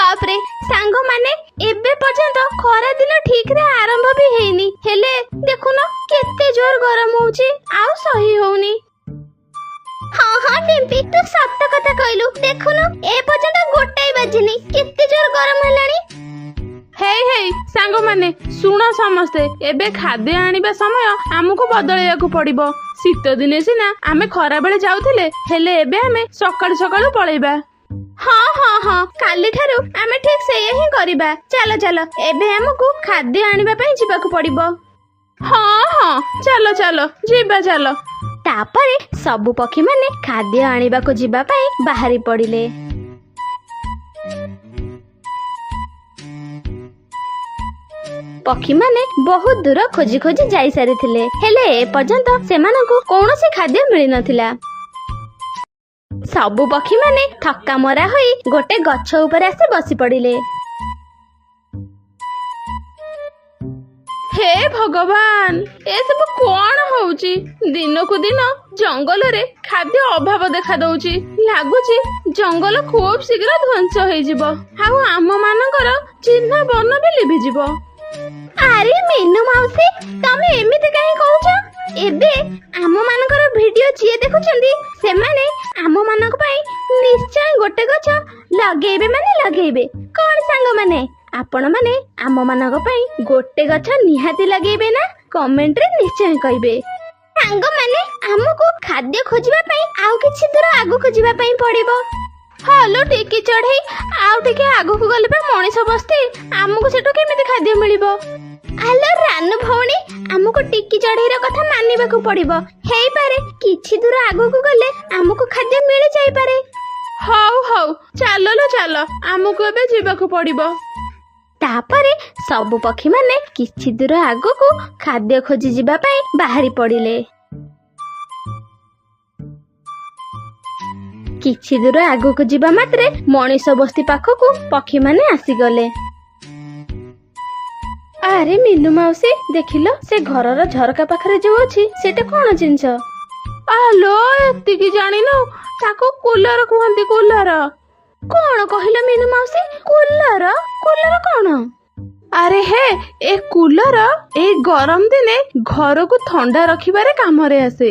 ବାପରେ ସାଙ୍ଗମାନେ, ଏବେ ପର୍ଯ୍ୟନ୍ତ ଖରା ଦିନ ଠିକରେ ଆରମ୍ଭ ବି ହେଇନି, ହେଲେ ଦେଖୁନ କେତେ ଜୋର ଗରମ ହଉଛି, ଆଉ ସହି ହଉନି। ହଁ ହଁ ଡିମ୍ପି, ତୁ ସତ କଥା କହିଲୁ। ଦେଖୁନୁ ଏ ପର୍ଯ୍ୟନ୍ତ ଗୋଟାଏ ବାଜିନି, କେତେ ଜୋର ଗରମ ହେଲାଣି। ହେଇ ହେଇ ସାଙ୍ଗମାନେ ଶୁଣ ସମସ୍ତେ, ଏବେ ଖାଦ୍ୟ ଆଣିବା ସମୟ ଆମକୁ ବଦଳେଇବାକୁ ପଡିବ। ଶୀତ ଦିନେ ସିନା ଆମେ ଖରାବେଳେ ଯାଉଥିଲେ, ହେଲେ ଏବେ ଆମେ ସକାଳୁ ସକାଳୁ ପଳେଇବା। ହଁ ହଁ ହଁ, କାଲିଠାରୁ ଆମେ ଠିକ ସେଇଆ ହିଁ କରିବା। ଚାଲ ଚାଲ, ଏବେ ଆମକୁ ଖାଦ୍ୟ ଆଣିବା ପାଇଁ ଯିବାକୁ ପଡିବ। ହଁ ହଁ, ଚାଲ ଚାଲ ଯିବା ଚାଲ। ତାପରେ ସବୁ ପକ୍ଷୀମାନେ ଖାଦ୍ୟ ଆଣିବାକୁ ଯିବା ପାଇଁ ବାହାରି ପଡିଲେ। ପକ୍ଷୀମାନେ ବହୁତ ଦୂର ଖୋଜି ଖୋଜି ଯାଇ ସାରିଥିଲେ, ହେଲେ ଏ ପର୍ଯ୍ୟନ୍ତ ସେମାନଙ୍କୁ କୌଣସି ଖାଦ୍ୟ ମିଳିନଥିଲା। ସବୁ ପକ୍ଷୀମାନେ ଥକ୍କା ମରା ହୋଇ ଗୋଟେ ଗଛ ଉପରେ ଆସି ବସି ପଡିଲେ। ହେ ଭଗବାନ, ଏସବୁ କଣ ହଉଛି? ଦିନକୁ ଦିନ ଜଙ୍ଗଲରେ ଖାଦ୍ୟ ଅଭାବ ଦେଖା ଦଉଛି। ଲାଗୁଛି ଜଙ୍ଗଲ ଖୁବ ଶୀଘ୍ର ଧ୍ୱଂସ ହେଇଯିବ, ଆଉ ଆମ ମାନଙ୍କର ଚିହ୍ନ ବର୍ଣ୍ଣ ବି ଲିଭିଯିବ। ଆରେ ମିନୁ ମାଉସୀ, ତମେ ଏମିତି କାହିଁ କହୁଛ? ଏବେ ଆମ ମାନଙ୍କର ଭିଡିଓ ଯିଏ ଦେଖୁଛନ୍ତି ସେମାନେ ଆମ ମାନଙ୍କ ପାଇଁ ନିଶ୍ଚୟ ଗୋଟେ ଗଛ ଲଗେଇବେ, ମାନେ ଲଗେଇବେ। କଣ ସାଙ୍ଗମାନେ, ଆପଣମାନେ ଆମ ମାନଙ୍କ ପାଇଁ ଗୋଟେ ଗଛ ନିହାତି ଲଗେଇବେ ନା? କମେଣ୍ଟରେ ନିଶ୍ଚୟ କହିବେ। ସାଙ୍ଗମାନେ, ଆମକୁ ଖାଦ୍ୟ ଖୋଜିବା ପାଇଁ ଆଉ କିଛି ଦୂର ଆଗକୁ ଯିବା ପାଇଁ ପଡିବ। ହଲୋ ଟିକି ଚଢେଇ, ଆଉ ଟିକେ ଆଗକୁ ଗଲେ ବା ମଣିଷ ବସ୍ତି, ଆମକୁ ସେଠୁ କେମିତି ଖାଦ୍ୟ ମିଳିବ? ଆଲୋ ରାନୁ ଭଉଣୀ, ଆମକୁ ଟିକି ଚଢେଇର କଥା ମାନିବାକୁ ପଡିବ। ହେଇପାରେ କିଛି ଦୂର ଆଗକୁ ଗଲେ ଆମକୁ ଖାଦ୍ୟ ମିଳି ଯାଇପାରେ। ହଉ ହଉ, ଚାଲ ଲୋ ଚାଲ, ଆମକୁ ଏବେ ଯିବାକୁ ପଡିବ। ତାପରେ ସବୁ ପକ୍ଷୀମାନେ କିଛି ଦୂର ଆଗକୁ ଖାଦ୍ୟ ଖୋଜି ଯିବା ପାଇଁ ବାହାରି ପଡିଲେ। କିଛି ଦୂର ଆଗକୁ ଯିବା ମାତ୍ରେ ମଣିଷ ବସ୍ତି ପାଖକୁ ପକ୍ଷୀମାନେ ଆସିଗଲେ। ଆରେ ମିନୁ ମାଉସୀ, ଦେଖିଲ ସେ ଘରର ଝରକା ପାଖରେ ଯୋଉ ଅଛି ସେଟା କଣ ଜିନିଷ? ଆଲୋ ଏତିକି ଜାଣିନୁ, ତାକୁ କୁଲର କୁହନ୍ତି। କୁଲର କଣ କହିଲ ମିନୁ ମାଉସୀ? କୁଲର? କୁଲର କଣ? ଆରେ ହେ, ଏ କୁଲର ଏଇ ଗରମ ଦିନେ ଘରକୁ ଥଣ୍ଡା ରଖିବାରେ କାମରେ ଆସେ।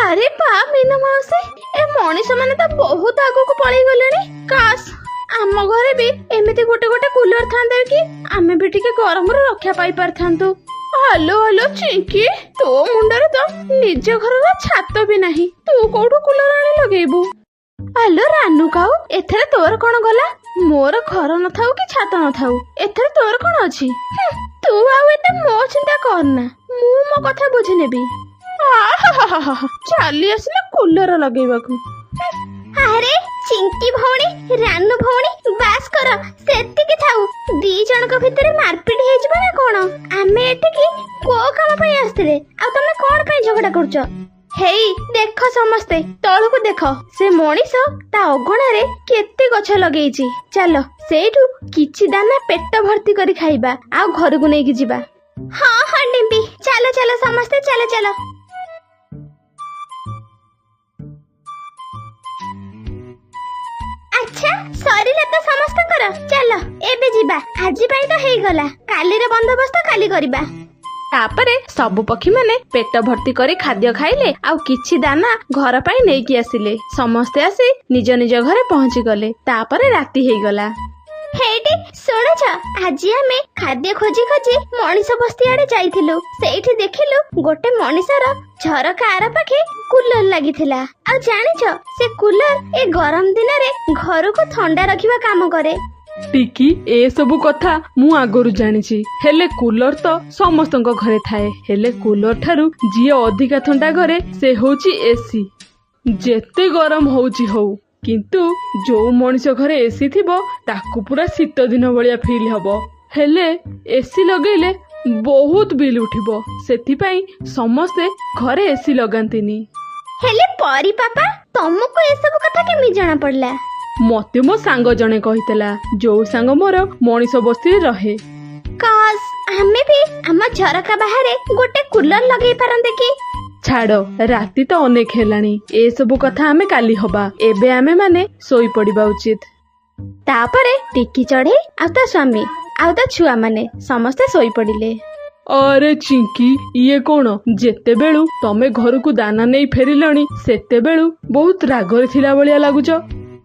ଆରେ ବା ମିନୁ ମାଉସୀ, ଏ ମଣିଷ ମାନେ ତ ବହୁତ ଆଗକୁ ପଳେଇ ଗଲେଣି। କାଶ ଆମ ଘରେ ବି ଏମିତି ଗୋଟେ ଗୋଟେ କୁଲର ଥାନ୍ତା କି, ଆମେ ବି ଟିକେ ଗରମରୁ ରକ୍ଷା ପାଇ ପାରିଥାନ୍ତୁ। ହଲୋ ହଲୋ ଚିଙ୍କି, ତୋ ମୁଣ୍ଡରେ ତ ନିଜ ଘରର ଛାତ ବି ନାହିଁ, ତୁ କୋଉଠୁ କୁଲର ଆଣି ଲଗେଇବୁ? ହଲୋ ରାନୁ କାଉ, ଏଥିରେ ତୋର କଣ ଗଲା? ମୋର ଘର ନଥାଉ କି ଛାତ ନଥାଉ, ଏଥିରେ ତୋର କଣ ଅଛି? ତୁ ଆଉ ଏତେ ମୋ ଚିନ୍ତା କରନା, ମୁଁ ମୋ କଥା ବୁଝିନେବି। ଚାଲି ଆସିଲା କୁଲର ଲଗେଇବାକୁ। ଆରେ ଚିଙ୍କି ଭଉଣୀ, ରାନୁ ଭଉଣୀ, ବାସ୍ କର, ସେତିକି ଥାଉ। ଦି ଜଣଙ୍କ ଭିତରେ ମାରପିଟ ହେଇଯିବ ନା କଣ? ଆମେ ଏଠିକି କୋଉ କାମ ପାଇଁ ଆସିଥିଲେ, ଆଉ ତମେ କଣ ପାଇଁ ଝଗଡା କରୁଛ? ହେଇ ଦେଖ ସମସ୍ତେ ତଳକୁ ଦେଖ, ସେ ମଣିଷ ତା ଅଗଣାରେ କେତେ ଗଛ ଲଗେଇଛି। ଚାଲ ସେଇଠୁ କିଛି ଦାନା ପେଟ ଭର୍ତ୍ତି କରି ଖାଇବା ଆଉ ଘରକୁ ନେଇକି ଯିବା। ହଁ ହଁ ଡିମ୍ପି, ଚାଲ ଚାଲ ସମସ୍ତେ ଚାଲ ଚାଲ। ଆଚ୍ଛା ସରିଲା ତ ସମସ୍ତଙ୍କର, ଚାଲ ଏବେ ଯିବା। ଆଜି ପାଇଁ ତ ହେଇଗଲା, କାଲିର ବନ୍ଦୋବସ୍ତ କାଲି କରିବା। ତାପରେ ସବୁ ପକ୍ଷୀମାନେ ପେଟ ଭର୍ତ୍ତି କରି ଖାଦ୍ୟ ଖାଇଲେ ଆଉ କିଛି ଦାନା ଘର ପାଇଁ ନେଇକି ଆସିଲେ। ସମସ୍ତେ ଆସି ନିଜ ନିଜ ଘରେ ପହଞ୍ଚି ଗଲେ। ତାପରେ ରାତି ହେଇଗଲା। ହେଇଟି ଶୁଣୁଛ, ଆଜି ଆମେ ଖାଦ୍ୟ ଖୋଜି ଖୋଜି ମଣିଷ ବସ୍ତି ଆଡେ ଯାଇଥିଲୁ। ସେଇଠି ଦେଖିଲୁ ଗୋଟେ ମଣିଷର ଝରକା ଆର ପାଖେ କୁଲର ଲାଗିଥିଲା। ଆଉ ଜାଣିଛ, ସେ କୁଲର ଏ ଗରମ ଦିନରେ ଘରକୁ ଥଣ୍ଡା ରଖିବା କାମ କରେ। ଟିକି, ଏସବୁ କଥା ମୁଁ ଆଗରୁ ଜାଣିଛି, ହେଲେ କୁଲର ତ ସମସ୍ତଙ୍କ ଘରେ ଥାଏ। ହେଲେ କୁଲର ଠାରୁ ଯିଏ ଅଧିକା ଥଣ୍ଡା କରେ ସେ ହଉଛି ଏସି। ଯେତେ ଗରମ ହଉଛି ହଉ, କିନ୍ତୁ ଯୋଉ ମଣିଷ ଘରେ ଏସି ଥିବ ତାକୁ ପୁରା ଶୀତ ଦିନ ଭଳିଆ ଫିଲ୍ ହବ। ହେଲେ ଏସି ଲଗେଇଲେ ବହୁତ ବିଲ୍ ଉଠିବ, ସେଥିପାଇଁ ସମସ୍ତେ ଘରେ ଏସି ଲଗାନ୍ତିନି। ହେଲେ ପରି ପାପା, ତମକୁ ଏସବୁ କଥା କେମିତି ଜଣା ପଡିଲା? ମତେ ମୋ ସାଙ୍ଗ ଜଣେ କହିଥିଲା, ଯୋଉ ସାଙ୍ଗ ମୋର ମଣିଷ ବସ୍ତିରେ ରହେ। କାଶ ଆମେ ବି ଆମ ଝରକା ବାହାରେ ଗୋଟେ କୁଲର ଲଗେଇ ପାରନ୍ତେ କି? ଛାଡ, ରାତି ତ ଅନେକ ହେଲାଣି, ଏସବୁ କଥା ଆମେ କାଲି ହବା। ଏବେ ଆମେ ମାନେ ଶୋଇପଡିବା ଉଚିତ। ତାପରେ ଟିକି ଚଢେଇ ଆଉ ତା ସ୍ୱାମୀ ଆଉ ତା ଛୁଆମାନେ ସମସ୍ତେ ଶୋଇପଡିଲେ। ଆରେ ଚିଙ୍କି, ଇଏ କଣ? ଯେତେବେଳୁ ତମେ ଘରକୁ ଦାନା ନେଇ ଫେରିଲଣି ସେତେବେଳୁ ବହୁତ ରାଗରେ ଥିଲା ଭଳିଆ ଲାଗୁଛ।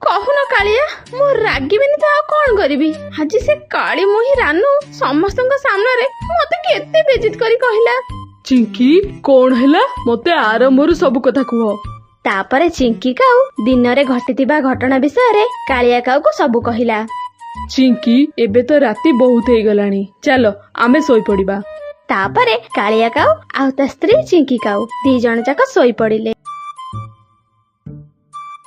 କହୁନ କାଳିଆ, ମୁଁ ରାଗିବିନି ତ ଆଉ କଣ କରିବି? ଆଜି ସେ କାଳି ମୁହିଁ ରାନୁ ସମସ୍ତଙ୍କ ସାମ୍ନାରେ ମତେ କେତେ ବେଜିତ କରି କହିଲା। ଚିଙ୍କି, କଣ ହେଲା? ମତେ ଆରମ୍ଭରୁ ସବୁ କଥା କୁହ। ତାପରେ ଚିଙ୍କି କାଉ ଦିନରେ ଘଟିଥିବା ଘଟଣା ବିଷୟରେ କାଳିଆ କାଉକୁ ସବୁ କହିଲା। ଚିଙ୍କି, ଏବେ ତ ରାତି ବହୁତ ହେଇଗଲାଣି, ଚାଲ ଆମେ ଶୋଇପଡିବା। ତାପରେ କାଳିଆ କାଉ ଆଉ ତା ସ୍ତ୍ରୀ ଚିଙ୍କି କାଉ ଦି ଜଣ ଯାକ ଶୋଇପଡିଲେ।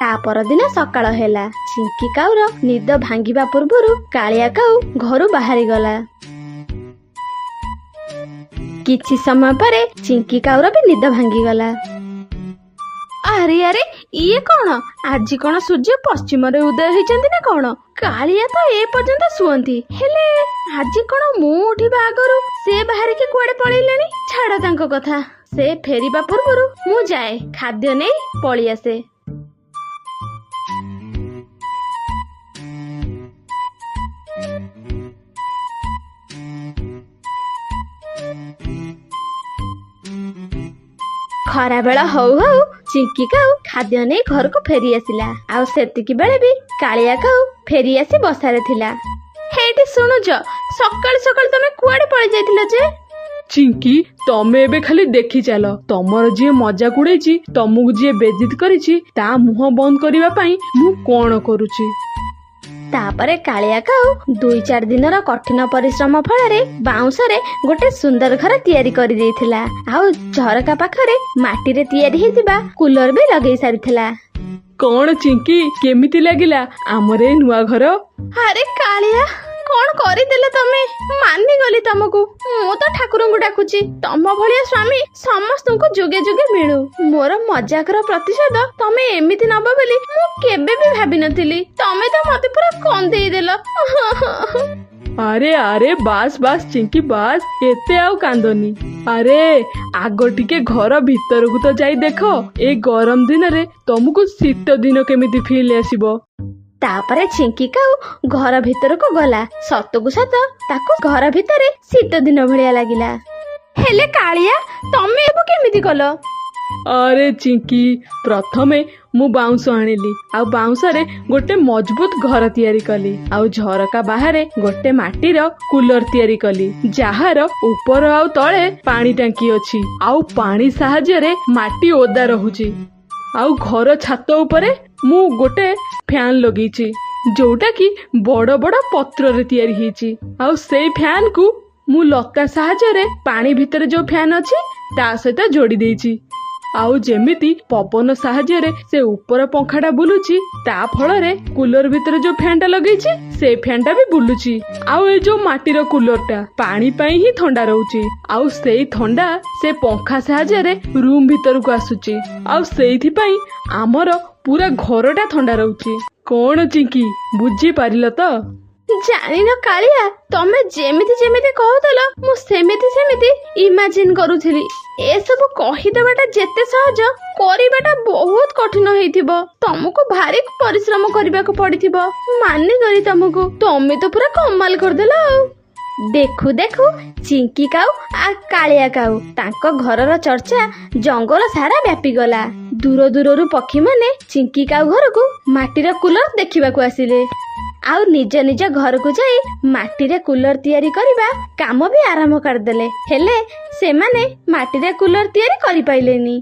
ତା ପରଦିନ ସକାଳ ହେଲା। ଚିଙ୍କି କାଉର ନିଦ ଭାଙ୍ଗିବା ପୂର୍ବରୁ କାଳିଆ କାଉ ଘରୁ ବାହାରିଗଲା। କିଛି ସମୟ ପରେ ଚିଙ୍କି କାଉର ବି ନିଦ ଭାଙ୍ଗିଗଲା। ଆରେ ଆରେ, ଇଏ କଣ? ଆଜି କଣ ସୂର୍ଯ୍ୟ ପଶ୍ଚିମରେ ଉଦୟ ହେଇଛନ୍ତି ନା କଣ? କାଳିଆ ତ ଏ ପର୍ଯ୍ୟନ୍ତ ଶୁଅନ୍ତି, ହେଲେ ଆଜି କଣ ମୁଁ ଉଠିବା ଆଗରୁ ସେ ବାହାରିକି କୁଆଡେ ପଳେଇଲେଣି? ଛାଡ ତାଙ୍କ କଥା, ସେ ଫେରିବା ପୂର୍ବରୁ ମୁଁ ଯାଏ ଖାଦ୍ୟ ନେଇ ପଳେଇ ଆସେ। ଖରାବେଳ ହଉ ହଉ ଚିଙ୍କି କାଉ ଖାଦ୍ୟ ନେଇ ଘରକୁ ଫେରି ଆସିଲା। ଆଉ ସେତିକି ବେଳେ ବି କାଳିଆ କାଉ ଫେରି ଆସି ବସାରେ ଥିଲା। ହେଇଟି ଶୁଣୁଛ, ସକାଳୁ ସକାଳୁ ତମେ କୁଆଡେ ପଳେଇ ଯାଇଥିଲ ଯେ? ଚିଙ୍କି, ତମେ ଏବେ ଖାଲି ଦେଖି ଚାଲ, ତମର ଯିଏ ମଜାକ ଉଡେଇଛି, ତମକୁ ଯିଏ ବେଜିତ କରିଛି, ତା ମୁହଁ ବନ୍ଦ କରିବା ପାଇଁ ମୁଁ କଣ କରୁଛି। ତାପରେ କାଳିଆ କାଉ 2-4 ଦିନର କଠିନ ପରିଶ୍ରମ ଫଳରେ ବାଉଁଶରେ ଗୋଟେ ସୁନ୍ଦର ଘର ତିଆରି କରିଦେଇଥିଲା। ଆଉ ଝରକା ପାଖରେ ମାଟିରେ ତିଆରି ହେଇଥିବା କୁଲର ବି ଲଗେଇ ସାରିଥିଲା। କଣ ଚିଙ୍କି, କେମିତି ଲାଗିଲା ଆମର ଏ ନୂଆ ଘର? ଆରେ କାଳିଆ, କଣ କରିଦେଲ ତମେ? ମାନିଗଲି ତମକୁ। ମୁଁ ତ ଠାକୁରଙ୍କୁ ଡାକୁଛି ତମ ଭଳିଆ ସ୍ୱାମୀ ସମସ୍ତଙ୍କୁ ଯୁଗେ ଯୁଗେ ମିଳୁ। ମୋର ମଜାକର ପ୍ରତିଶୋଧ ତମେ ଏମିତି ନବ ବୋଲି ମୁଁ କେବେ ବି ଭାବିନଥିଲି। ତମେ ତ ମତେ ପୁରା କନ୍ଦେଇ ଦେଲ। ଆରେ ଆରେ, ବାସ୍ ବାସ୍ ଚିଙ୍କି ବାସ୍, ଏତେ ଆଉ କାନ୍ଦନି। ଆରେ ଆଗ ଟିକେ ଘର ଭିତରକୁ ତ ଯାଇ ଦେଖ, ଏ ଗରମ ଦିନରେ ତମକୁ ଶୀତ ଦିନ କେମିତି ଫିଲ୍ ଆସିବ। ତାପରେ ଚିଙ୍କି କାଉ ଘର ଭିତରକୁ ଗଲା। ସତକୁ ସତ ତାକୁ ଘର ଭିତରେ ଶୀତ ଦିନ ଭଳିଆ ଲାଗିଲା। ହେଲେ କାଳିଆ, ତମେ ଏବେ କେମିତି କଲ? ଆରେ ଚିଙ୍କି, ପ୍ରଥମେ ମୁଁ ବାଉଁଶ ଆଣିଲି ଆଉ ବାଉଁଶରେ ଗୋଟେ ମଜବୁତ ଘର ତିଆରି କଲି, ଆଉ ଝରକା ବାହାରେ ଗୋଟେ ମାଟିର କୁଲର ତିଆରି କଲି, ଯାହାର ଉପର ଆଉ ତଳେ ପାଣି ଟାଙ୍କି ଅଛି, ଆଉ ପାଣି ସାହାଯ୍ୟରେ ମାଟି ଓଦା ରହୁଛି। ଆଉ ଘର ଛାତ ଉପରେ ମୁଁ ଗୋଟେ ଫ୍ୟାନ ଲଗେଇଛି, ଯୋଉଟା କି ବଡ ବଡ ପତ୍ରରେ ତିଆରି ହେଇଛି। ଆଉ ସେଇ ଫ୍ୟାନକୁ ମୁଁ ଲତା ସାହାଯ୍ୟରେ ପାଣି ଭିତରେ ଯୋଉ ଫ୍ୟାନ ଅଛି ତା ସହିତ ଯୋଡି ଦେଇଛି। ଆଉ ଯେମିତି ପବନ ସାହାଯ୍ୟରେ ସେ ଉପର ପଙ୍ଖାଟା ବୁଲୁଛି, ତା ଫଳରେ କୁଲର ଭିତରେ ଯୋଉ ଫ୍ୟାନଟା ଲଗେଇଛି ସେ ଫ୍ୟାନଟା ବି ବୁଲୁଛି। ଆଉ ଏ ଯୋଉ ମାଟିର କୁଲରଟା ପାଣି ପାଇଁ ହିଁ ଥଣ୍ଡା ରହୁଛି, ଆଉ ସେଇ ଥଣ୍ଡା ସେ ପଙ୍ଖା ସାହାଯ୍ୟରେ ରୁମ୍ ଭିତରକୁ ଆସୁଛି, ଆଉ ସେଇଥିପାଇଁ ଆମର ପୁରା ଘରଟା ଥଣ୍ଡା ରହୁଛି। କଣ ଚିଙ୍କି, ବୁଝିପାରିଲ ତ? ଜାଣିନ କାଳିଆ, ତମେ ଯେମିତି ଯେମିତି କହୁଥିଲ ମୁଁ ସେମିତି ସେମିତି ଇମାଜିନ କରୁଥିଲି। ଏସବୁ କହିଦେବାଟା ଯେତେ ସହଜ, କରିବାଟା ବହୁତ କଠିନ ହେଇଥିବ। ତମକୁ ଭାରି ପରିଶ୍ରମ କରିବାକୁ ପଡିଥିବ। ମାନିଗଲି ତମକୁ, ତମେ ତ ପୁରା କମାଲ କରିଦେଲ। ଆଉ ଦେଖୁ ଦେଖୁ ଚିଙ୍କି କାଉ ଆଉ କାଳିଆ କାଉ ତାଙ୍କ ଘରର ଚର୍ଚ୍ଚା ଜଙ୍ଗଲ ସାରା ବ୍ୟାପିଗଲା। ଦୂର ଦୂରରୁ ପକ୍ଷୀମାନେ ଚିଙ୍କି କାଉ ଘରକୁ ମାଟିର କୁଲର ଦେଖିବାକୁ ଆସିଲେ। ଆଉ ନିଜ ନିଜ ଘରକୁ ଯାଇ ମାଟିରେ କୁଲର ତିଆରି କରିବା କାମ ବି ଆରମ୍ଭ କରିଦେଲେ। ହେଲେ ସେମାନେ ମାଟିରେ କୁଲର ତିଆରି କରିପାରିଲେନି।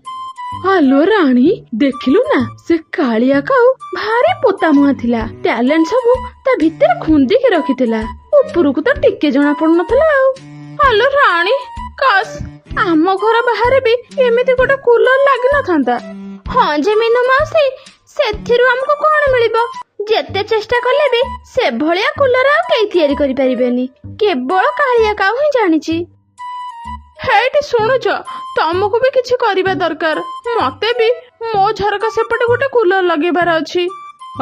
ଆଲୋ ରାଣୀ, ଦେଖିଲୁ ନା, ସେ କାଳିଆ କାଉ ଭାରି ପୋତା ମୁହାଁ ଥିଲା। ଟ୍ୟାଲେଣ୍ଟ ସବୁ ତା ଭିତରେ ଖୁନ୍ଦିକି ରଖିଥିଲା, ଉପରକୁ ତ ଟିକେ ଜଣା ପଡୁନଥିଲା। ଆଉ ଆଲୋ ରାଣୀ, କାଶ ଆମ ଘର ବାହାରେ ବି ଏମିତି ଗୋଟେ କୁଲର ଲାଗିନଥାନ୍ତା। ହଁ ଯେ ମିନୁ ମାଉସୀ, ସେଥିରୁ ଆମକୁ କଣ ମିଳିବ? ଯେତେ ଚେଷ୍ଟା କଲେ ବି ସେଭଳିଆ କୁଲର ଆଉ କେହି ତିଆରି କରିପାରିବେନି। କେବଳ କାଳିଆ କାଉ ହିଁ ଜାଣିଛି। ହେଇଟି ଶୁଣୁଛ, ତମକୁ ବି କିଛି କରିବା ଦରକାର। ମତେ ବି ମୋ ଝରକା ସେପଟେ ଗୋଟେ କୁଲର ଲଗେଇବାର ଅଛି।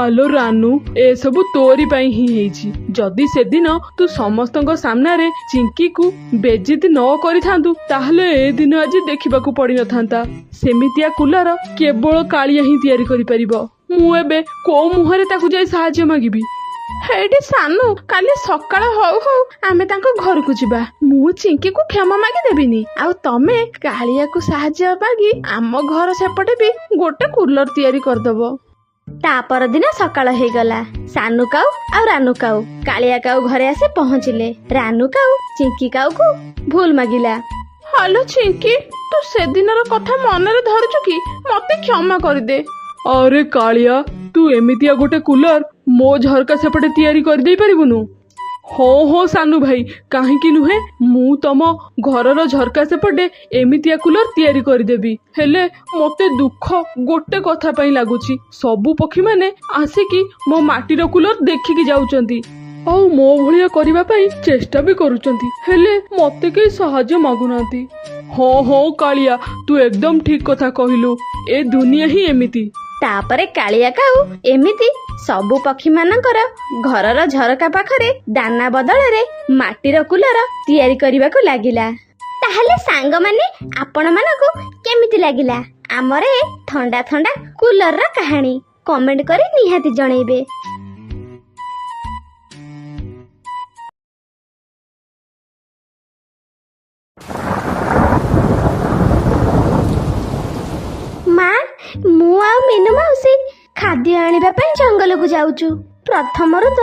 ଆଲୋ ରାନୁ, ଏସବୁ ତୋରି ପାଇଁ ହିଁ ହେଇଛି। ଯଦି ସେଦିନ ତୁ ସମସ୍ତଙ୍କ ସାମ୍ନାରେ ଚିଙ୍କିକୁ ବେଜିତ ନ କରିଥାନ୍ତୁ, ତାହେଲେ ଏ ଦିନ ଆଜି ଦେଖିବାକୁ ପଡିନଥାନ୍ତା। ସେମିତିଆ କୁଲର କେବଳ କାଳିଆ ହିଁ ତିଆରି କରିପାରିବ। ମୁଁ ଏବେ କୋଉ ମୁହଁରେ ତାକୁ ଯାଇ ସାହାଯ୍ୟ ମାଗିବି? ହେଇଠି ସାନୁ, କାଲି ସକାଳ ହଉ ହଉ ଆମେ ତାଙ୍କ ଘରକୁ ଯିବା। ମୁଁ ଚିଙ୍କିକୁ କ୍ଷମା ମାଗି ଦେବିନି, ଆଉ ତମେ କାଳିଆକୁ ସାହାଯ୍ୟ ମାଗି ଆମ ଘର ସେପଟେ ବି ଗୋଟେ କୁଲର ତିଆରି କରିଦବ। ତା ପରଦିନ ସକାଳ ହେଇଗଲା। ସାନୁ କାଉ ଆଉ ରାନୁ କାଉ କାଳିଆ କାଉ ଘରେ ଆସି ପହଞ୍ଚିଲେ। ରାନୁ କାଉ ଚିଙ୍କି କାଉକୁ ଭୁଲ ମାଗିଲା। ହ୍ୟାଲୋ ଚିଙ୍କି, ତୁ ସେଦିନର କଥା ମନରେ ଧରୁଛୁ କି? ମତେ କ୍ଷମା କରିଦେ। ଆରେ କାଳିଆ, ତୁ ଏମିତିଆ ଗୋଟେ କୁଲର ମୋ ଝରକା ସେପଟେ ତିଆରି କରିଦେଇ ପାରିବୁନୁ? ହଁ ହଁ ସାନୁ ଭାଇ, କାହିଁକି ନୁହେଁ, ମୁଁ ତମ ଘରର ଝରକା ସେପଟେ ଏମିତିଆ କୁଲର ତିଆରି କରିଦେବି। ହେଲେ ମତେ ଦୁଃଖ ଗୋଟେ କଥା ପାଇଁ ଲାଗୁଛି, ସବୁ ପକ୍ଷୀମାନେ ଆସିକି ମୋ ମାଟିର କୁଲର ଦେଖିକି ଯାଉଛନ୍ତି ଆଉ ମୋ ଭଳିଆ କରିବା ପାଇଁ ଚେଷ୍ଟା ବି କରୁଛନ୍ତି, ହେଲେ ମତେ କେହି ସାହାଯ୍ୟ ମାଗୁନାହାନ୍ତି। ହଁ ହଁ କାଳିଆ, ତୁ ଏକଦମ ଠିକ କଥା କହିଲୁ, ଏ ଦୁନିଆ ହିଁ ଏମିତି। ତାପରେ କାଳିଆ କାଉ ଏମିତି ସବୁ ପକ୍ଷୀମାନଙ୍କର ଘରର ଝରକା ପାଖରେ ଦାନା ବଦଳରେ ମାଟିର କୁଲର ତିଆରି କରିବାକୁ ଲାଗିଲା। ତାହେଲେ ସାଙ୍ଗମାନେ, ଆପଣମାନଙ୍କୁ କେମିତି ଲାଗିଲା ଆମର ଏ ଥଣ୍ଡା ଥଣ୍ଡା କୁଲରର କାହାଣୀ? କମେଣ୍ଟ କରି ନିହାତି ଜଣେଇବେ। ମା, ମୁଁ ଆଉ ମିନୁ ମାଉସୀ ଖାଦ୍ୟ ଆଣିବା ପାଇଁ ଜଙ୍ଗଲକୁ ଯାଉଛୁ। ପ୍ରଥମରୁ ତ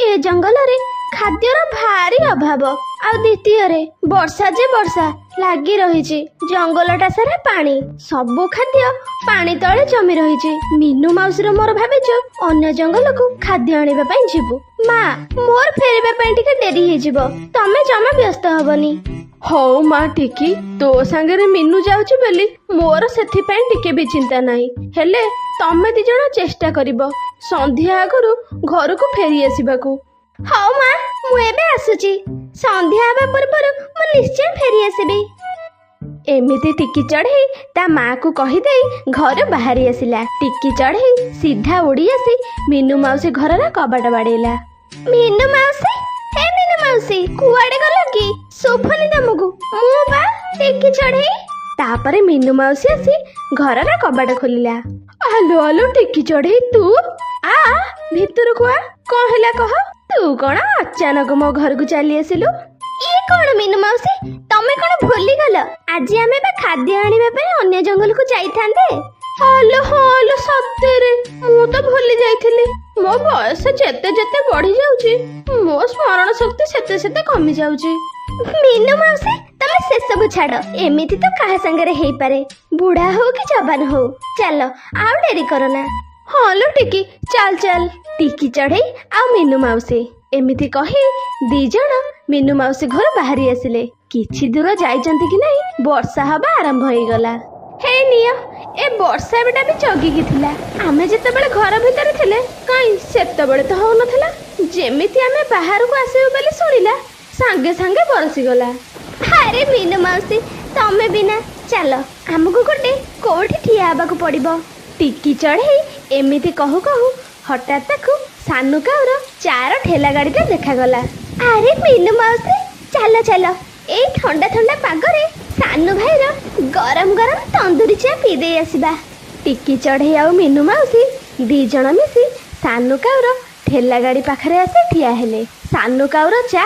ଏ ଜଙ୍ଗଲରେ ଖାଦ୍ୟର ଭାରି ଅଭାବ, ଆଉ ଦ୍ୱିତୀୟରେ ବର୍ଷା ଯେ ବର୍ଷା ଲାଗି ରହିଛି, ଜଙ୍ଗଲଟା ସାରା ପାଣି, ସବୁ ଖାଦ୍ୟ ପାଣି ତଳେ ଜମି ରହିଛି। ମିନୁ ମାଉସୀର ମୋର ଭାବିଛୁ ଅନ୍ୟ ଜଙ୍ଗଲକୁ ଖାଦ୍ୟ ଆଣିବା ପାଇଁ ଯିବୁ। ମା, ମୋର ଫେରିବା ପାଇଁ ଟିକେ ଡେରି ହେଇଯିବ, ତମେ ଜମା ବ୍ୟସ୍ତ ହବନି। ହଉ ମା ଟିକି, ତୋ ସାଙ୍ଗରେ ମିନୁ ଯାଉଛି ବୋଲି ମୋର ସେଥିପାଇଁ ଟିକେ ବି ଚିନ୍ତା ନାହିଁ। ହେଲେ ତମେ ଦି ଜଣ ଚେଷ୍ଟା କରିବ ସନ୍ଧ୍ୟା ଆଗରୁ ଘରକୁ ଫେରି ଆସିବାକୁ। ହଉ ମା, ମୁଁ ଏବେ ଆସୁଛି, ସନ୍ଧ୍ୟା ହେବା ପୂର୍ବରୁ ମୁଁ ନିଶ୍ଚୟ ଫେରି ଆସିବି। ଏମିତି ଟିକି ଚଢ଼େଇ ତା ମାକୁ କହିଦେଇ ଘରୁ ବାହାରି ଆସିଲା। ଟିକି ଚଢ଼େଇ ସିଧା ଉଡ଼ି ଆସି ମିନୁ ମାଉସୀ ଘରର କବାଟ ବାଡ଼େଇଲା। ମିନୁ ମାଉସୀ, ହେ ମିନୁ ମାଉସୀ, କୁଆଡ଼େ ଗଲ କି? ଶୁଭୁନି ତମକୁ? ମୁଁ ବା ଟିକି ଚଢ଼େଇ। ତାପରେ ମିନୁ ମାଉସୀ ଆସି ଘରର କବାଟ ଖୋଲିଲା। ଆଲୋ ଆଲୋ ଟିକି ଚଢ଼େଇ, ତୁ ଆ ଭିତରକୁ ଆ, କଣ ହେଲା କହ? ତୁ କଣ ଅଚାନକ ମୋ ଘରକୁ ଚାଲି ଆସିଲୁ? ଇଏ କଣ ମିନୁ ମାଉସୀ, ତମେ କଣ ଭୁଲିଗଲ? ଆଜି ଆମେ ବା ଖାଦ୍ୟ ଆଣିବା ପାଇଁ ଅନ୍ୟ ଜଙ୍ଗଲକୁ ଯାଇଥାନ୍ତେ। ଆଲୋ ହଁ ଆଲୋ, ସତରେ ମୁଁ ତ ଭୁଲି ଯାଇଥିଲି। ମୋ ବୟସ ଯେତେ ଯେତେ ବଢି ଯାଉଛି, ମୋ ସ୍ମରଣ ଶକ୍ତି ସେତେ ସେତେ କମି ଯାଉଛି। ମିନୁ ମାଉସୀ, ତମେ ସେସବୁ ଛାଡ, ଏମିତି ତ କାହା ସାଙ୍ଗରେ ହେଇପାରେ, ବୁଢା ହଉ କି ଯବାନ ହଉ। ଚାଲ, ଆଉ ଡେରି କରନା। ହଁ ଲୋ ଟିକି, ଚାଲ ଚାଲ। ଟିକି ଚଢ଼େଇ ଆଉ ମିନୁ ମାଉସୀ ଏମିତି କହି ଦି ଜଣ ମିନୁ ମାଉସୀ ଘରୁ ବାହାରି ଆସିଲେ। କିଛି ଦୂର ଯାଇଛନ୍ତି କି ନାହିଁ, ବର୍ଷା ହବା ଆରମ୍ଭ ହେଇଗଲା। ହେଇ ନିଅ, ଏ ବର୍ଷା ବେଟା ବି ଜଗିକି ଥିଲା। ଆମେ ଯେତେବେଳେ ଘର ଭିତରେ ଥିଲେ କାଇଁ ସେତେବେଳେ ତ ହଉନଥିଲା, ଯେମିତି ଆମେ ବାହାରକୁ ଆସିବୁ ବୋଲି ଶୁଣିଲା ସାଙ୍ଗେ ସାଙ୍ଗେ ବରସିଗଲା। ଆରେ ମିନୁ ମାଉସୀ, ତମେ ବିନା, ଚାଲ ଆମକୁ ଗୋଟେ କୋଉଠି ଠିଆ ହେବାକୁ ପଡିବ। ଟିକି ଚଢ଼େଇ ଏମିତି କହୁ କହୁ ହଠାତ୍ ତାକୁ ସାନୁ କାଉର ଚାର ଠେଲା ଗାଡ଼ିଟା ଦେଖାଗଲା। ଆରେ ମିନୁ ମାଉସୀ, ଚାଲ ଚାଲ, ଏଇ ଥଣ୍ଡା ଥଣ୍ଡା ପାଗରେ ସାନୁ ଭାଇର ଗରମ ଗରମ ତନ୍ଦୁରୀ ଚା ପିଇ ଦେଇ ଆସିବା। ଟିକି ଚଢ଼େଇ ଆଉ ମିନୁ ମାଉସୀ ଦି ଜଣ ମିଶି ସାନୁ କାଉର ଠେଲା ଗାଡ଼ି ପାଖରେ ଆସି ଠିଆ ହେଲେ। ସାନୁ କାଉର ଚା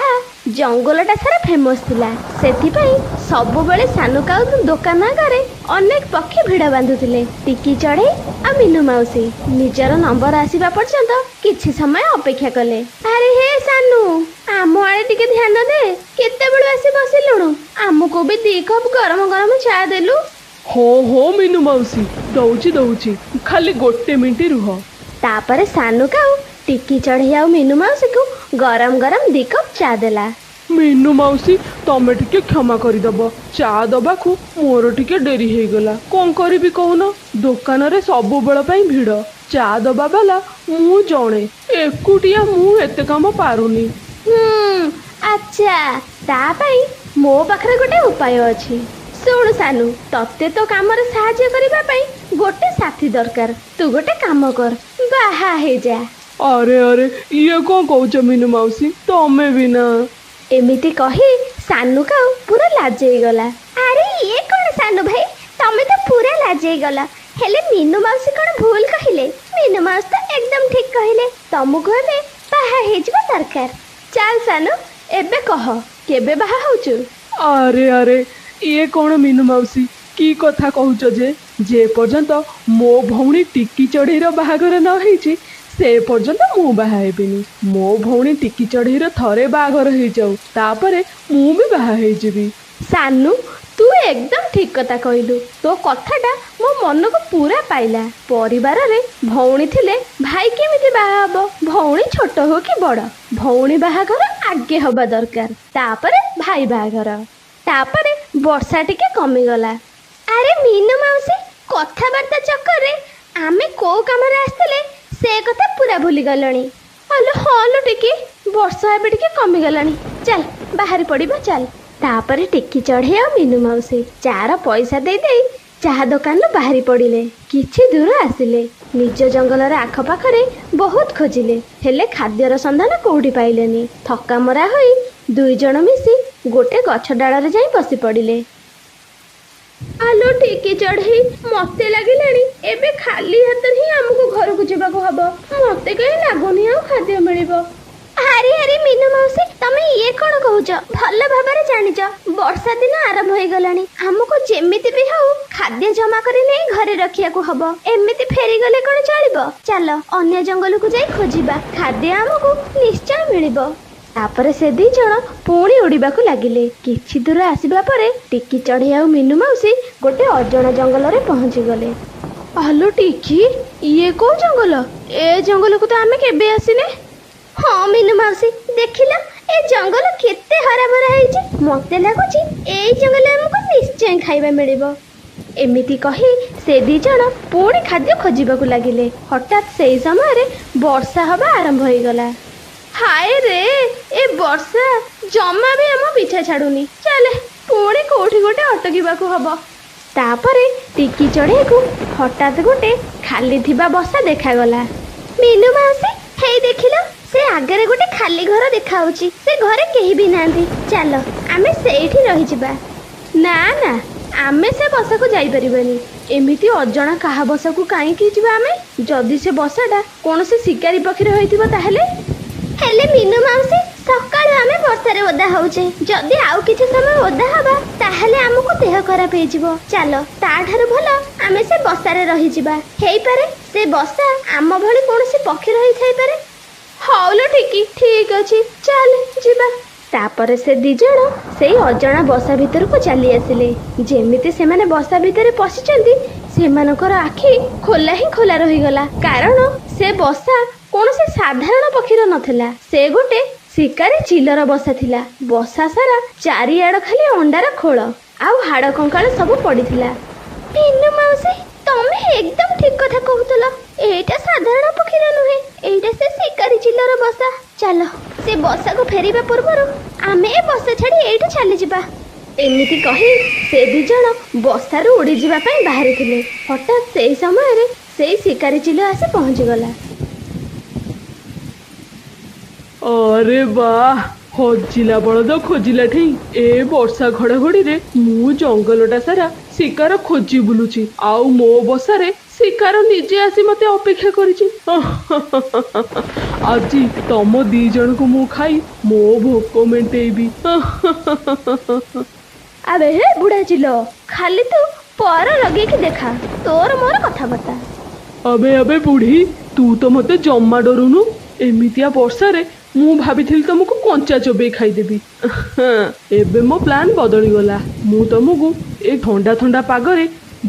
ଜଙ୍ଗଲଟା ସାରା ଫେମସ୍ ଥିଲା, ସେଥିପାଇଁ ସବୁବେଳେ ସାନୁ କାଉ ଦୋକାନ ଆଗରେ ଅନେକ ପକ୍ଷୀ ଭିଡ଼ ବାନ୍ଧୁଥିଲେ। ଟିକି ଚଢ଼େଇ ଆଉ ମିନୁ ମାଉସୀ ନିଜର ନମ୍ବର ଆସିବା ପର୍ଯ୍ୟନ୍ତ କିଛି ସମୟ ଅପେକ୍ଷା କଲେ। ଆରେ ହେ ସାନୁ, ଆମ ଆଡ଼େ ଟିକେ ଧ୍ୟାନ ଦେ, କେତେବେଳୁ ଆସି ବସିଲୁଣୁ, ଆମକୁ ବି 2 କପ୍ ଗରମ ଗରମ ଚା ଦେଲୁ। ହଁ ହଁ ମିନୁ ମାଉସୀ, ଦଉଛି ଦଉଛି, ଖାଲି ଗୋଟେ ମିନିଟ୍ ରୁହ। ତାପରେ ସାନୁ କାଉ ଟିକି ଚଢ଼େଇ ଆଉ ମିନୁ ମାଉସୀକୁ ଗରମ ଗରମ 2 କପ୍ ଚା ଦେଲା। ମିନୁ ମାଉସୀ, ତମେ ଟିକେ କ୍ଷମା କରିଦବ, ଚା ଦବାକୁ ମୋର ଟିକେ ଡେରି ହେଇଗଲା। କଣ କରିବି କହୁନ, ଦୋକାନରେ ସବୁବେଳ ପାଇଁ ଭିଡ଼, ଚା ଦବା ବାଲା ମୁଁ ଜଣେ, ଏକୁଟିଆ ମୁଁ ଏତେ କାମ ପାରୁନି। ଆଚ୍ଛା, ତା ପାଇଁ ମୋ ପାଖରେ ଗୋଟେ ଉପାୟ ଅଛି। ଶୁଣୁ ସାନୁ, ତତେ ତୋ କାମରେ ସାହାଯ୍ୟ କରିବା ପାଇଁ ଗୋଟେ ସାଥୀ ଦରକାର। ତୁ ଗୋଟେ କାମ କର, ବାହା ହେଇଯା। ଆରେ ଆରେ, ଇଏ କଣ କହୁଛ ମିନୁ ମାଉସୀ, ତମେ ବି ନା। ଏମିତି କହି ସାନୁ କାଉ ପୁରା ଲାଜେଇ ଗଲା। ଆରେ ଇଏ କଣ ସାନୁ ଭାଇ, ତମେ ତ ପୁରା ଲାଜେଇ ଗଲ। ହେଲେ ମିନୁ ମାଉସୀ କଣ ଭୁଲ କହିଲେ? ମିନୁ ମାଉସୀ ତ ଏକଦମ ଠିକ କହିଲେ, ତମକୁ ଏବେ ବାହା ହେଇଯିବା ଦରକାର। ଚାଲ ସାନୁ, ଏବେ କହ କେବେ ବାହା ହଉଛୁ? ଆରେ ଆରେ, ଇଏ କ'ଣ ମିନୁ ମାଉସୀ, କି କଥା କହୁଛ ଯେ? ଯେ ପର୍ଯ୍ୟନ୍ତ ମୋ ଭଉଣୀ ଟିକି ଚଢ଼େଇର ବାହାଘର ନ ହେଇଛି, ସେ ପର୍ଯ୍ୟନ୍ତ ମୁଁ ବାହା ହେବିନି। ମୋ ଭଉଣୀ ଟିକି ଚଢ଼େଇର ଥରେ ବାହାଘର ହେଇଯାଉ, ତାପରେ ମୁଁ ବି ବାହା ହେଇଯିବି। ସାନୁ, ତୁ ଏକଦମ ଠିକ କଥା କହିଲୁ। ତୋ କଥାଟା ମୋ ମନକୁ ପୁରା ପାଇଲା। ପରିବାରରେ ଭଉଣୀ ଥିଲେ ଭାଇ କେମିତି ବାହା ହବ? ଭଉଣୀ ଛୋଟ ହଉ କି ବଡ଼, ଭଉଣୀ ବାହାଘର ଆଗେ ହବା ଦରକାର, ତାପରେ ଭାଇ ବାହାଘର। ତାପରେ ବର୍ଷା ଟିକେ କମିଗଲା। ଆରେ ମିନୁ ମାଉସୀ, କଥାବାର୍ତ୍ତା ଚକ୍କରରେ ଆମେ କୋଉ କାମରେ ଆସିଥିଲେ ସେ କଥା ପୁରା ଭୁଲିଗଲଣି। ଆଲୋ ହଁ ଲୋ ଟିକି, ବର୍ଷା ଏବେ ଟିକେ କମିଗଲାଣି, ଚାଲ ବାହାରି ପଡ଼ିବା ଚାଲ। ତାପରେ ଟିକି ଚଢ଼େଇ ଆଉ ମିନୁ ମାଉସୀ ଚାର ପଇସା ଦେଇ ଦେଇ ଚାହା ଦୋକାନରୁ ବାହାରି ପଡ଼ିଲେ। କିଛି ଦୂର ଆସିଲେ, ନିଜ ଜଙ୍ଗଲର ଆଖପାଖରେ ବହୁତ ଖୋଜିଲେ, ହେଲେ ଖାଦ୍ୟର ସନ୍ଧାନ କୋଉଠି ପାଇଲେନି। ଥକାମରା ହୋଇ 2 ଜଣ ମିଶି ଗୋଟେ ଗଛ ଡାଳରେ ଯାଇ ବସି ପଡ଼ିଲେ। ଆଲୋ ଟିକି ଚଢ଼େଇ, ମତେ ଲାଗିଲାଣି ଏବେ ଖାଲି ହାତରେ ହିଁ ଆମକୁ ଘରକୁ ଯିବାକୁ ହବ। ମତେ କାହିଁ ଲାଗୁନି ଆଉ ଖାଦ୍ୟ ମିଳିବ। ଆରେ ଆରେ ମିନୁ ମାଉସୀ, ତମେ ଇଏ କଣ କହୁଛ? ଭଲ ଭାବରେ ଜାଣିଛ ବର୍ଷା ଦିନ ଆରମ୍ଭ ହେଇଗଲାଣି। ଆମକୁ ଯେମିତି ବି ହଉ ଖାଦ୍ୟ ଜମା କରି ନେଇ ଘରେ ରଖିବାକୁ ହବ। ଏମିତି ଫେରିଗଲେ କଣ ଚଳିବ? ଚାଲ ଅନ୍ୟ ଜଙ୍ଗଲକୁ ଯାଇ ଖୋଜିବା, ଖାଦ୍ୟ ଆମକୁ ନିଶ୍ଚୟ ମିଳିବ। ତାପରେ ସେ 2 ଜଣ ପୁଣି ଉଡ଼ିବାକୁ ଲାଗିଲେ। କିଛି ଦୂର ଆସିବା ପରେ ଟିକି ଚଢ଼େଇ ଆଉ ମିନୁ ମାଉସୀ ଗୋଟେ ଅଜଣା ଜଙ୍ଗଲରେ ପହଞ୍ଚିଗଲେ। ଆଲୋ ଟିକି, ଇଏ କୋଉ ଜଙ୍ଗଲ? ଏ ଜଙ୍ଗଲକୁ ତ ଆମେ କେବେ ଆସିନେ। ହଁ ମିନୁ ମାଉସୀ, ଦେଖିଲ ଏ ଜଙ୍ଗଲ କେତେ ହରାଭରା ହେଇଛି। ମତେ ଲାଗୁଛି ଏଇ ଜଙ୍ଗଲରେ ଆମକୁ ନିଶ୍ଚୟ ଖାଇବା ମିଳିବ। ଏମିତି କହି ସେ 2 ଜଣ ପୁଣି ଖାଦ୍ୟ ଖୋଜିବାକୁ ଲାଗିଲେ। ହଠାତ୍ ସେଇ ସମୟରେ ବର୍ଷା ହବା ଆରମ୍ଭ ହେଇଗଲା। ହାୟ ରେ, ଏ ବର୍ଷା ଜମା ବି ଆମ ପିଛା ଛାଡୁନି। ଚାଲେ ପୁଣି କୋଉଠି ଗୋଟେ ଅଟକିବାକୁ ହବ। ତାପରେ ଟିକି ଚଢ଼େଇକୁ ହଠାତ୍ ଗୋଟେ ଖାଲି ଥିବା ବସା ଦେଖାଗଲା। ମିନୁ ମାଉସୀ, ହେଇ ଦେଖିଲ, ସେ ଆଗରେ ଗୋଟେ ଖାଲି ଘର ଦେଖାହଉଛି। ସେ ଘରେ କେହି ବି ନାହାନ୍ତି। ଚାଲ ଆମେ ସେଇଠି ରହିଯିବା। ନା ନା, ଆମେ ସେ ବସାକୁ ଯାଇପାରିବାନି। ଏମିତି ଅଜଣା କାହା ବସାକୁ କାହିଁକି ଯିବା ଆମେ? ଯଦି ସେ ବସାଟା କୌଣସି ଶିକାରୀ ପକ୍ଷୀର ହେଇଥିବ ତାହେଲେ? ହେଲେ ମିନୁ ମାଉସୀ, ସକାଳୁ ଆମେ ବର୍ଷାରେ ଓଦା ହଉଛେ। ଯଦି ଆଉ କିଛି ସମୟ ଓଦା ହବା, ତାହେଲେ ଆମକୁ ଦେହ ଖରାପ ହେଇଯିବ। ଚାଲ, ତାଠାରୁ ଭଲ ଆମେ ସେ ବସାରେ ରହିଯିବା। ହେଇପାରେ ସେ ବସା ଆମ ଭଳି କୌଣସି ପକ୍ଷୀ ରହିଥାଇପାରେ। ହଉ ଲୋ ଟିକି, ଠିକ ଅଛି, ଚାଲ ଯିବା। ତାପରେ ସେ 2 ଜଣ ସେଇ ଅଜଣା ବସା ଭିତରକୁ ଚାଲି ଆସିଲେ। ଯେମିତି ସେମାନେ ବସା ଭିତରେ ପଶିଛନ୍ତି, ସେମାନଙ୍କର ଆଖି ଖୋଲା ହିଁ ଖୋଲା ରହିଗଲା। କାରଣ ସେ ବସା କୌଣସି ସାଧାରଣ ପକ୍ଷୀର ନଥିଲା, ସେ ଗୋଟେ ଶିକାରୀ ଚିଲର ବସା ଥିଲା। ବସା ସାରା ଚାରିଆଡ଼ ଖାଲି ଅଣ୍ଡାର ଖୋଳ ଆଉ ହାଡ଼ କଙ୍କାଳ ସବୁ ପଡ଼ିଥିଲା। ମିନୁ ମାଉସୀ, ତମେ ଏକଦମ ଠିକ କଥା କହୁଥିଲ। ଏଇଟା ସାଧାରଣ ପକ୍ଷୀର ନୁହେଁ, ଏଇଟା ସେ ଶିକାରୀ ଚିଲର ବସା। ଚାଲ, ସେ ବସାକୁ ଫେରିବା ପୂର୍ବରୁ ଆମେ ଏ ବସା ଛାଡ଼ି ଏଇଠୁ ଚାଲିଯିବା। ଏମିତି କହି ସେ 2 ଜଣ ବସାରୁ ଉଡ଼ିଯିବା ପାଇଁ ବାହାରିଥିଲେ। ହଠାତ୍ ସେଇ ସମୟରେ ସେଇ ଶିକାରୀ ଚିଲ ଆସି ପହଞ୍ଚିଗଲା। ଆରେ ବାଃ, ହଜିଲା ବଳଦ ଖୋଜିଲା ଠେଇଁ। ଏ ବର୍ଷା ଘଡ଼ଘଡ଼ିରେ ମୁଁ ଜଙ୍ଗଲଟା ସାରା ଶିକାର ଖୋଜି ବୁଲୁଛି, ଆଉ ମୋ ବସାରେ ଶିକାର ନିଜେ ଆସି ମତେ ଅପେକ୍ଷା କରିଛି। ଆଜି ତମ 2 ଜଣଙ୍କୁ ମୁଁ ଖାଇ ମୋ ଭୋକ ମେଣ୍ଟେଇବି। ଆବେ ହେ ବୁଢ଼ା ଚିଲ, ଖାଲି ତୁ ପର ଲଗେଇକି ଦେଖା ତୋର ମୋର କଥାବାର୍ତ୍ତା। ଆବେ ଆବେ ବୁଢ଼ୀ, ତୁ ତ ମତେ ଜମା ଡରୁନୁ। ଏମିତିଆ ବର୍ଷାରେ ମୁଁ ଭାବିଥିଲି ତମକୁ କଞ୍ଚା ଚୋବେଇ ଖାଇଦେବି। ଏବେ ମୋ ପ୍ଲାନ୍ ବଦଳିଗଲା। ମୁଁ ତମକୁ ଏ ଥଣ୍ଡା ଥଣ୍ଡା ପାଗରେ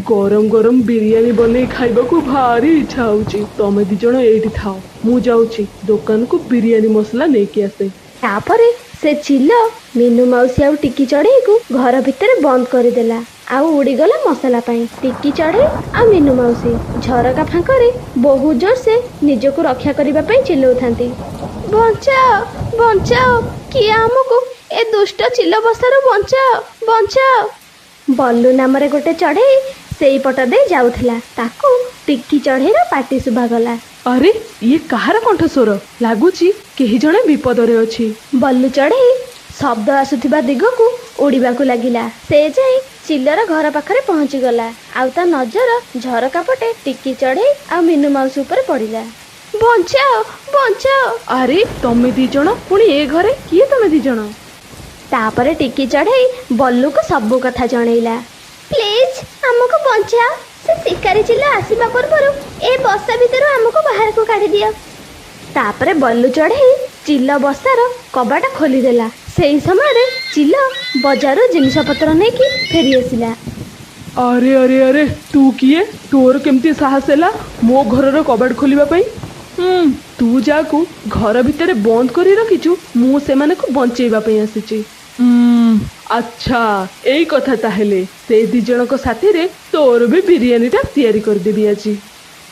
ଗରମ ଗରମ ବିରିୟାନୀ ବନେଇ ଖାଇବାକୁ ଭାରି ଇଚ୍ଛା ହଉଛି। ତମେ 2 ଜଣ ଏଇଠି ଥାଅ, ମୁଁ ଯାଉଛି ଦୋକାନକୁ ବିରିୟାନୀ ମସଲା ନେଇକି ଆସେ। ତାପରେ ସେ ଚିଲ ମିନୁ ମାଉସୀ ଆଉ ଟିକି ଚଢ଼େଇକୁ ଘର ଭିତରେ ବନ୍ଦ କରିଦେଲା ଆଉ ଉଡ଼ିଗଲା ମସଲା ପାଇଁ। ଟିକି ଚଢ଼େଇ ଆଉ ମିନୁ ମାଉସୀ ଝରକା ଫାଙ୍କରେ ବହୁତ ଜୋରସେ ନିଜକୁ ରକ୍ଷା କରିବା ପାଇଁ ଚିଲଉଥାନ୍ତି, ବଞ୍ଚାଅ, ବଞ୍ଚାଅ, କିଏ ଆମକୁ ଏ ଦୁଷ୍ଟ ଚିଲ ବସାରୁ ବଞ୍ଚାଅ, ବଞ୍ଚାଅ। ବଲ୍ଲୁ ନାମରେ ଗୋଟେ ଚଢ଼େଇ ସେଇପଟ ଦେଇ ଯାଉଥିଲା। ତାକୁ ଟିକି ଚଢ଼େଇର ପାଟି ଶୁଭାଗଲା। ଆରେ, ଇଏ କାହାର କଣ୍ଠସ୍ୱର? ଲାଗୁଛି କେହି ଜଣେ ବିପଦରେ ଅଛି। ବଲ୍ଲୁ ଚଢ଼େଇ ଶବ୍ଦ ଆସୁଥିବା ଦିଗକୁ ଉଡ଼ିବାକୁ ଲାଗିଲା। ସେ ଯାଇ ଚିଲର ଘର ପାଖରେ ପହଞ୍ଚିଗଲା ଆଉ ତା ନଜର ଝରକା ପଟେ ଟିକି ଚଢ଼େଇ ଆଉ ମିନୁ ମାଉସୀ ଉପରେ ପଡ଼ିଲା। ବଞ୍ଚାଅ ବଞ୍ଚାଅ। ଆରେ ତମେ ଦି ଜଣ ପୁଣି ଏ ଘରେ କିଏ ତମେ ଦି ଜଣ? ତାପରେ ଟିକି ଚଢ଼େଇ ବଲ୍ଲୁକୁ ସବୁ କଥା ଜଣେଇଲା। ପ୍ଲିଜ ଆମକୁ ବଞ୍ଚାଅ, ସେ ଶିକାରୀ ଚିଲ ଆସିବା ପୂର୍ବରୁ ଏ ବସା ଭିତରୁ ଆମକୁ ବାହାରକୁ କାଢ଼ିଦିଅ। ତାପରେ ବଲ୍ଲୁ ଚଢ଼େଇ ଚିଲ ବସାର କବାଟ ଖୋଲିଦେଲା। ସେଇ ସମୟରେ ଚିଲ ବଜାରରୁ ଜିନିଷପତ୍ର ନେଇକି ଫେରି ଆସିଲା। ଆରେ ଆରେ ଆରେ, ତୁ କିଏ? ତୋର କେମିତି ସାହସ ହେଲା ମୋ ଘରର କବାଟ ଖୋଲିବା ପାଇଁ? ତୁ ଯାହାକୁ ଘର ଭିତରେ ବନ୍ଦ କରି ରଖିଛୁ, ମୁଁ ସେମାନଙ୍କୁ ବଞ୍ଚେଇବା ପାଇଁ ଆସିଛି। ଆଚ୍ଛା ଏଇ କଥା ତାହେଲେ, ସେ ଦି ଜଣଙ୍କ ସାଥିରେ ତୋର ବି ବିରିୟାନୀଟା ତିଆରି କରିଦେବି ଆଜି।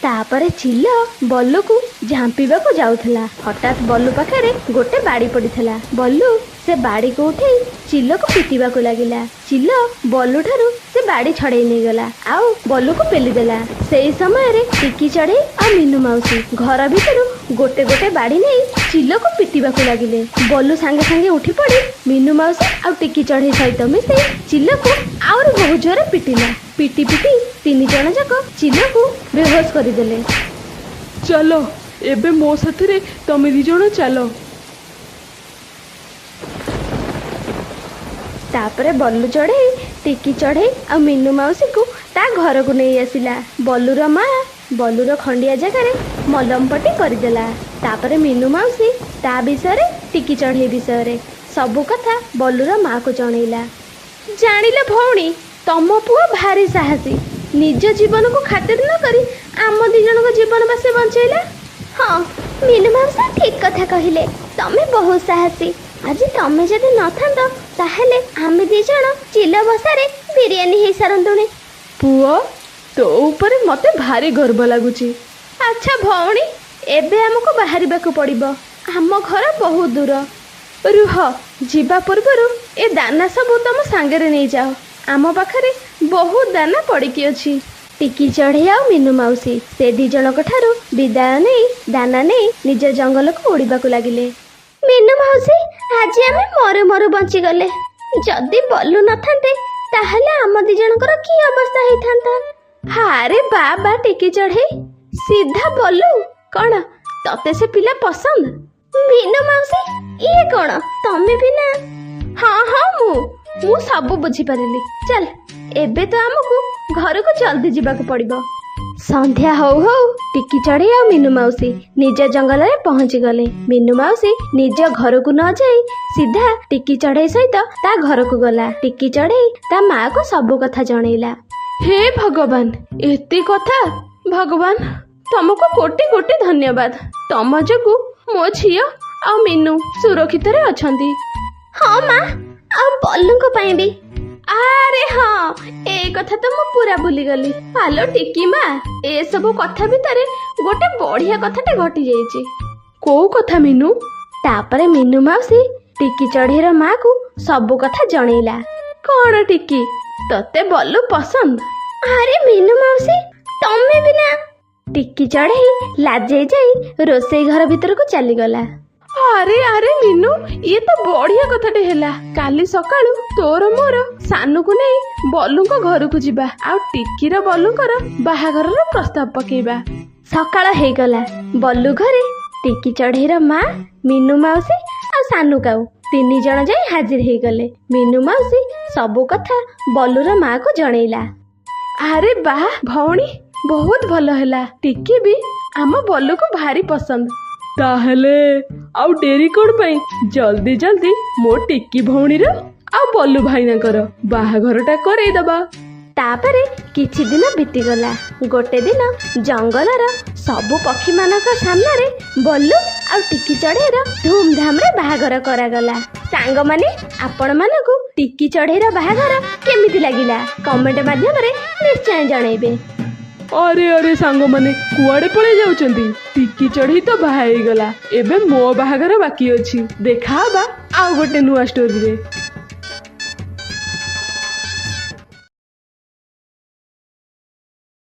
ତାପରେ ଚିଲ ବଲ୍ଲୁକୁ ଝାମ୍ପିବାକୁ ଯାଉଥିଲା। ହଠାତ୍ ବଲ୍ଲୁ ପାଖରେ ଗୋଟେ ବାଡ଼ି ପଡ଼ିଥିଲା। ବଲ୍ଲୁ ସେ ବାଡ଼ିକୁ ଉଠେଇ ଚିଲକୁ ପିଟିବାକୁ ଲାଗିଲା। ଚିଲ ବଲ୍ଲୁ ଠାରୁ ସେ ବାଡ଼ି ଛଡ଼େଇ ନେଇଗଲା ଆଉ ବଲ୍ଲୁକୁ ପେଲିଦେଲା। ସେଇ ସମୟରେ ଟିକି ଚଢ଼େଇ ଆଉ ମିନୁ ମାଉସୀ ଘର ଭିତରୁ ଗୋଟେ ଗୋଟେ ବାଡ଼ି ନେଇ ଚିଲକୁ ପିଟିବାକୁ ଲାଗିଲେ। ବଲ୍ଲୁ ସାଙ୍ଗେ ସାଙ୍ଗେ ଉଠି ପଡ଼ି ମିନୁ ମାଉସୀ ଆଉ ଟିକି ଚଢ଼େଇ ସହିତ ମିଶି ଚିଲକୁ ଆହୁରି ବହୁତ ଜୋରେ ପିଟିଲା। ପିଟି ପିଟି ତିନି ଜଣ ଯାକ ଚିଲକୁ ବେହୋସ କରିଦେଲେ। ଚାଲ ଏବେ ମୋ ସାଥିରେ ତମେ ଦି ଜଣ ଚାଲ। ତାପରେ ବଲ୍ଲୁ ଚଢ଼େଇ ଟିକି ଚଢ଼େଇ ଆଉ ମିନୁ ମାଉସୀକୁ ତା ଘରକୁ ନେଇ ଆସିଲା। ବଲ୍ଲୁର ମା ବଲ୍ଲୁର ଖଣ୍ଡିଆ ଜାଗାରେ ମଲମ ପଟି କରିଦେଲା। ତାପରେ ମିନୁ ମାଉସୀ ତା ବିଷୟରେ, ଟିକି ଚଢ଼େଇ ବିଷୟରେ ସବୁ କଥା ବଲ୍ଲୁର ମାକୁ ଜଣେଇଲା। ଜାଣିଲ ଭଉଣୀ, ତମ ପୁଅ ଭାରି ସାହସୀ, ନିଜ ଜୀବନକୁ ଖାତିର ନ କରି ଆମ ଦି ଜଣଙ୍କ ଜୀବନ ବା ସେ ବଞ୍ଚେଇଲା। ହଁ ମିନୁ ମାଉସୀ ଠିକ କଥା କହିଲେ, ତମେ ବହୁତ ସାହସୀ। ଆଜି ତମେ ଯଦି ନଥାନ୍ତ ତାହେଲେ ଆମେ ଦି ଜଣ ଚିଲ ବସାରେ ବିରିୟାନୀ ହେଇସାରନ୍ତୁଣି। ପୁଅ, ତୋ ଉପରେ ମତେ ଭାରି ଗର୍ବ ଲାଗୁଛି। ଆଚ୍ଛା ଭଉଣୀ, ଏବେ ଆମକୁ ବାହାରିବାକୁ ପଡ଼ିବ, ଆମ ଘର ବହୁତ ଦୂର। ରୁହ, ଯିବା ପୂର୍ବରୁ ଏ ଦାନା ସବୁ ତମ ସାଙ୍ଗରେ ନେଇଯାଅ, ଆମ ପାଖରେ ବହୁତ ଦାନା ପଡ଼ିକି ଅଛି। ଟିକି ଚଢ଼େଇ ଆଉ ମିନୁ ମାଉସୀ ସେ ଦି ଜଣଙ୍କ ଠାରୁ ବିଦାୟ ନେଇ ଦାନା ନେଇ ନିଜ ଜଙ୍ଗଲକୁ ଉଡ଼ିବାକୁ ଲାଗିଲେ। ମିନୁ ମାଉସୀ, ଆଜି ଆମେ ମରୁ ମରୁ ବଞ୍ଚିଗଲେ। ଯଦି ବଲ୍ଲୁ ନଥାନ୍ତେ ତାହେଲେ ଆମ ଦି ଜଣଙ୍କର କି ଅବସ୍ଥା ହେଇଥାନ୍ତା। ଆରେ ବାବା ଟିକି ଚଢ଼େଇ, ସିଧା ବଲ୍ଲୁ, କଣ ତତେ ସେ ପିଲା ପସନ୍ଦ? ମିନୁ ମାଉସୀ, ଇଏ କଣ ତମେ ବି ନା? ହଁ ହଁ, ମୁଁ ସବୁ ବୁଝିପାରିଲି। ଚାଲ ଏବେ ତ ଆମକୁ ଘରକୁ ଜଲ୍ଦି ଯିବାକୁ ପଡ଼ିବ। ସନ୍ଧ୍ୟା ହଉ ହଉ ଟିକି ଚଢ଼େଇ ଆଉ ମିନୁ ମାଉସୀ ନିଜ ଜଙ୍ଗଲରେ ପହଞ୍ଚିଗଲେ। ମିନୁ ମାଉସୀ ନିଜ ଘରକୁ ନ ଯାଇ ସିଧା ଟିକି ଚଢ଼େଇ ସହିତ ତା ଘରକୁ ଗଲା। ଟିକି ଚଢ଼େଇ ତା ମାକୁ ସବୁ କଥା ଜଣେଇଲା। ହେ ଭଗବାନ, ଏତେ କଥା! ଭଗବାନ ତମକୁ କୋଟି କୋଟି ଧନ୍ୟବାଦ, ତମ ଯୋଗୁ ମୋ ଝିଅ ଆଉ ମିନୁ ସୁରକ୍ଷିତରେ ଅଛନ୍ତି। ହଁ ମା, ଆଉ ବଲ୍ଲୁଙ୍କ ପାଇଁ ବି। ଆରେ ହଁ, ଏ କଥା ତ ମୁଁ ପୁରା ଭୁଲିଗଲି। ଆଲୋ ଟିକି ମା, ଏସବୁ କଥା ଭିତରେ ଗୋଟେ ବଢିଆ କଥାଟେ ଘଟି ଯାଇଛି। କୋଉ କଥା ମିନୁ? ତାପରେ ମିନୁ ମାଉସୀ ଟିକି ଚଢ଼େଇର ମାକୁ ସବୁ କଥା ଜଣେଇଲା। କଣ ଟିକି, ତତେ ବଲ୍ଲୁ ପସନ୍ଦ? ଆରେ ମିନୁ ମାଉସୀ, ତମେ ବି ନା। ଟିକି ଚଢ଼େଇ ଲାଜେଇ ଯାଇ ରୋଷେଇ ଘର ଭିତରକୁ ଚାଲିଗଲା। ଆରେ ଆରେ ମିନୁ, ଇଏ ତ ବଢିଆ କଥାଟେ ହେଲା। କାଲି ସକାଳୁ ତୋର ମୋର ସାନୁକୁ ନେଇ ବଲ୍ଲୁଙ୍କ ଘରକୁ ଯିବା ଆଉ ଟିକିର ବଲ୍ଲୁଙ୍କର ବାହାଘରର ପ୍ରସ୍ତାବ ପକେଇବା। ସକାଳ ହେଇଗଲା। ବଲ୍ଲୁ ଘରେ ଟିକି ଚଢ଼େଇର ମା, ମିନୁ ମାଉସୀ ଆଉ ସାନୁ କାଉ ତିନି ଜଣ ଯାଇ ହାଜିର ହେଇଗଲେ। ମିନୁ ମାଉସୀ ସବୁ କଥା ବଲ୍ଲୁର ମାକୁ ଜଣେଇଲା। ଆରେ ବା ଭଉଣୀ, ବହୁତ ଭଲ ହେଲା, ଟିକି ବି ଆମ ବଲ୍ଲୁକୁ ଭାରି ପସନ୍ଦ। ତାହେଲେ ଆଉ ଡେରି କଣ ପାଇଁ? ଜଲ୍ଦି ଜଲ୍ଦି ମୋ ଟିକି ଭଉଣୀର ଆଉ ବଲ୍ଲୁ ଭାଇନାଙ୍କର ବାହାଘରଟା କରେଇଦବା। ତାପରେ କିଛି ଦିନ ବିତିଗଲା। ଗୋଟେ ଦିନ ଜଙ୍ଗଲର ସବୁ ପକ୍ଷୀମାନଙ୍କ ସାମ୍ନାରେ ବଲ୍ଲୁ ଆଉ ଟିକି ଚଢ଼େଇର ଧୁମଧାମରେ ବାହାଘର କରାଗଲା। ସାଙ୍ଗମାନେ, ଆପଣମାନଙ୍କୁ ଟିକି ଚଢ଼େଇର ବାହାଘର କେମିତି ଲାଗିଲା କମେଣ୍ଟ ମାଧ୍ୟମରେ ନିଶ୍ଚୟ ଜଣେଇବେ। ଆରେ ଆରେ ସାଙ୍ଗମାନେ, କୁଆଡ଼େ ପଳେଇ ଯାଉଛନ୍ତି? ଟିକି ଚଢ଼େଇ ତ ବାହା ହେଇଗଲା, ଏବେ ମୋ ବାହାଘର ବାକି ଅଛି। ଦେଖା ହବା ଆଉ ଗୋଟେ ନୂଆ ଷ୍ଟୋରିରେ।